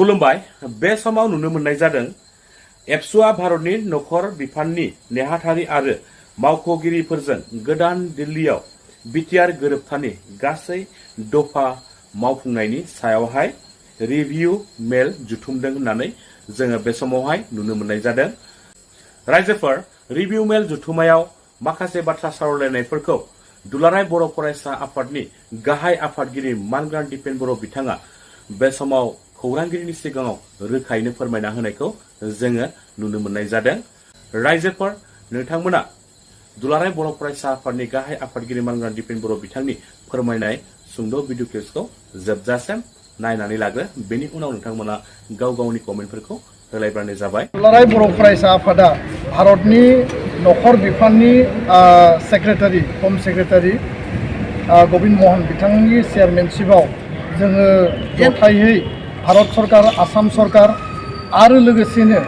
खुलुमबाय बे समाव नुनो मोननाय जादों एबसुआ भारतनि नखर बिफाननि नेहाथारि आरो मावख'गिरिफोरजों गोदान दिल्लीयाव बिटिआर गोरोबथानि गासै दफा मावफुंनायनि सायावहाय रिभिउ मेल जुथुमदों होननानै जोङो बे समावहाय नुनो मोननाय जादों। रायजोफोर रिभिउ मेल जुथुमायाव माखासे बाथ्रा सावरायलायनायफोरखौ दुलाराय बर' फरायसा आफादनि गाहाय आफादगिरि मानग्रां दिपेन बर' बिथाङा बे समाव खौरांगिरिनि सिगाङाव रोखायैनो फोरमायना होनायखौ जोङो नुनो मोननाय जादों। रायजोफोर नोंथांमोना दुलाराय बर' फरायसा आफादनि गाहाय आफादगिरि मानग्रां दिपेन बर' बिथांनि फोरमायनाय सुंद' भिडिअ क्लिप्सखौ जोबजासिम नायनानै लाग्रो, बेनि उनाव नोंथांमोना गाव गावनि कमेन्टफोरखौ होलायब्लानो जाबाय। दुलाराय बर' फरायसा आफादा भारतनि नखर बिफाननि सेक्रेटारि हम सेक्रेटारि गबिन्द महन बिथांनि चेयारमेनशिपआव जोङो जथायै भारत सरकार, आसाम सरकार आरो लोगोसेनो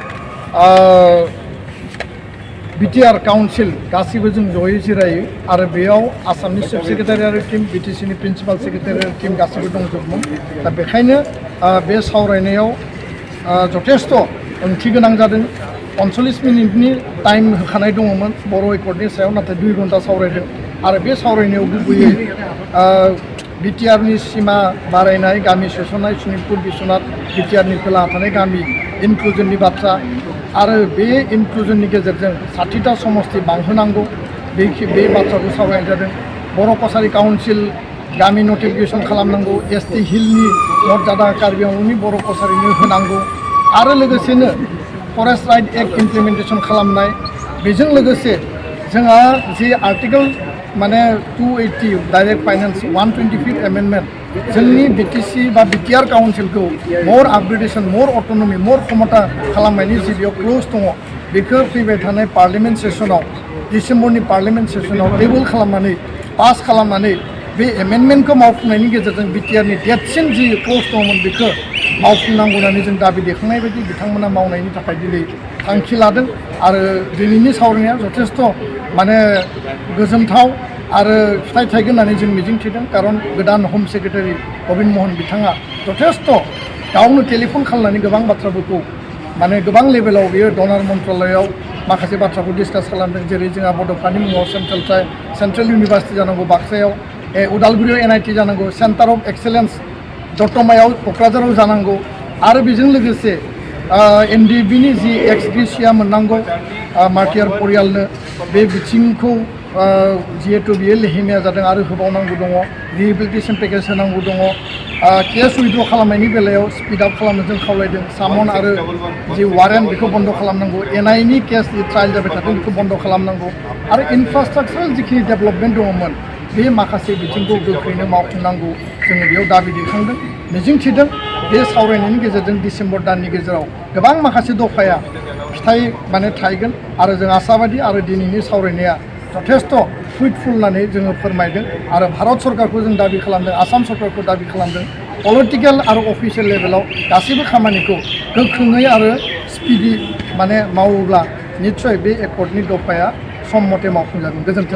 बिटिआर काउन्सिल गासिबो जों जयै जिरायो आरो बेयाव आसामनि चिफ सेक्रेटारि आरो टीम, बिटिसिनि प्रिन्सिपाल सेक्रेटारि आरो टीम गासिबो दंजोबोमोन। दा बेखायनो बे सावरायनायाव जथेस्थ' ओंथि गोनां जादों। 45 मिनिटनि टाइम होखानाय दङमोन बर' एकर्डनि सायाव, नाथाय 2 घन्टा सावरायदों आरो बे सावरायनायाव गुबैयै बिटिआरनि सिमा बारायनाय, गामि सोसननाय, सनितपुर, बिश्वनाथ, बिटिआरनि खोलाहा थानाय गामि इनक्लुजननि बाथ्रा आरो बे इनक्लुजननि गेजेरजों 60टा समस्ति बांहोनांगौ बे बाथ्राखौ सावरायनाय जादों। बर' कसारि काउन्सिल गामि नटिफिकेसन खालामनांगौ, एसटि हिलनि मर्यादा कार्बि आंलंनि बर' कसारिनो होनांगौ आरो लोगोसेनो फरेस्ट राइट एक्ट इमप्लिमेन्टेसन खालामनाय। बेजों लोगोसे जोंहा जे आर्टिकल 280 डाइरेक्ट फाइनेन्स 125 एमेन्डमेन्ट जोंनि बिटिसि बा बिटिआर काउन्सिलखौ मोर आपग्रेडेसन, मोर अट'नमि, मोर क्षमता खालामनायनि जि बेयाव क्ल'ज दङ, बेखौ फैबाय थानाय पार्लियामेन्ट सेसनाव, डिसेम्बरनि पार्लियामेन्ट सेसनाव टेबोल खालामनानै पास खालामनानै बे एमेन्डमेन्टखौ मावफुंनायनि गेजेरजों बिटिआरनि देरसिन जि क्ल'ज दङमोन बेखौ मावफुंनांगौ होननानै जों दाबि दैखांनाय बायदि बिथांमोना मावनायनि थाखाय दिनै थांखि लादों आरो दिनैनि सावरायनाया जथेस्थ' गोजोनथाव आरो फिथाइ थायगोन होननानै जों मिजिंथिदों। खारन गोदान हम सेक्रेटारि गबिन्द महन बिथाङा जथेस्थ' गावनो टेलिफन खालामनानै गोबां बाथ्राफोरखौ गोबां लेभेलाव बियो डनार मन्त्रालयाव माखासे बाथ्राखौ डिसकास खालामदों। जेरै जोंहा बड'फानि मुङाव सेन्ट्रेल इउनिभार्सिटि जानांगौ बाक्सायाव, उदालगुरियाव एनआइटि जानांगौ, सेन्टार अफ एक्सेलेन्स दतमायाव क'क्राझाराव जानांगौ आरो बेजों लोगोसे एनडिबिनि जि एक्स ग्रेसिया मोननांगौ मार्टियार परियालनो, बे बिथिंखौ जिहेतु बियो लेहेमिया जादों आरो होबावनांगौ दङ। रिहेबिलिटेसन पेकेज होनांगौ दङ। केस उइद्र' खालामनायनि बेलायाव स्पिड आप खालामनो जों खावलायदों। सामन आरो जि वारेन्ट बेखौ बन्द' खालामनांगौ। एनआइनि केस जि ट्रायल जाबाय थादों बेखौ बन्द' खालामनांगौ आरो इनफ्रास्ट्राक्चार जिखिनि डेभेलपमेन्ट दङमोन बे माखासे बिथिंखौ गोख्रैनो मावफुंनांगौ जोङो बेयाव दाबि दैखांदों। मिजिंथिदों बे सावरायनायनि गेजेरजों डिसेम्बर दाननि गेजेराव गोबां माखासे दफाया फिथाइ थायगोन आरो जों आसाबादि आरो दिनैनि सावरायनाया जथेस्थ' फ्रुइटफुल होननानै जोङो फोरमायदों आरो भारत सरकारखौ जों दाबि खालामदों, आसाम सरकारखौ दाबि खालामदों पलिटिकेल आरो अफिसियेल लेभेलाव गासैबो खामानिखौ गोख्रोङै आरो स्पिडि मावोब्ला निस्सय बे एकर्डनि दफाया सम मथे मावफुंजागोन। गोजोन्थों।